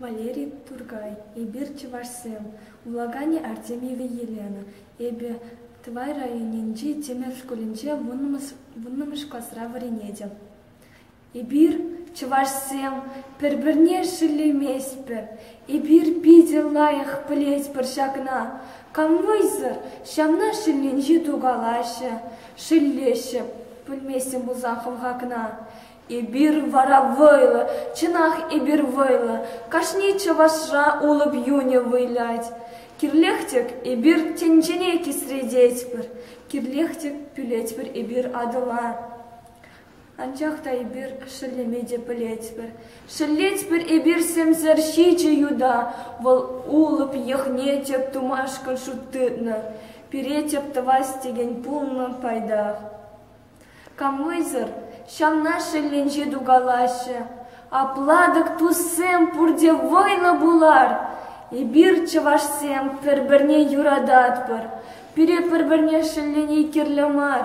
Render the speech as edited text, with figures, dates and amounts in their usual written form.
Валери Туркай, Эпир чӑвашсем, вулаканӗ Артемьева Елена. Эпӗ Тӑвай районӗнчи Тӗмер шкулӗнче вуннӑмӗш класра вӗренетӗп. Эпир, чӑвашсем, пӗр-пӗрне шеллеместпӗр. Эпир питӗ лайӑх пӗлетпӗр ҫакна. Кам вӑйсӑр, ҫавна шелленҫи тукалаҫҫӗ, шеллеҫҫӗ, пӗлместӗн пулсан хӑлхакна. Эпир вара вӑйлӑ, чӑнах эпир вӑйлӑ. Кашни чӑвашра улӑп юнӗ вылять. Кирлех-тӗк эпир тӗнчене кисрететпӗр, кирлех-тӗк пӳлетпӗр эпир Атӑла. Анчах та эпир шеллеме те пӗлетпӗр. Шеллетпӗр эпир сӗмсӗр ҫичӗ юта, вӑл улӑп йӑхне тӗп тумашкӑн шут тытнӑ. Пире тӗп тӑвас текен пулнӑ пайтах. Кам вӑйсӑр, ҫавна шелленҫи тукалаҫҫӗ. Апла-тӑк туссем пурте вӑйлӑ пулар. Эпир, чӑвашсем, пӗр-пӗрне юрататпӑр. Пире пӗр-пӗрне шеллени кирлӗ мар.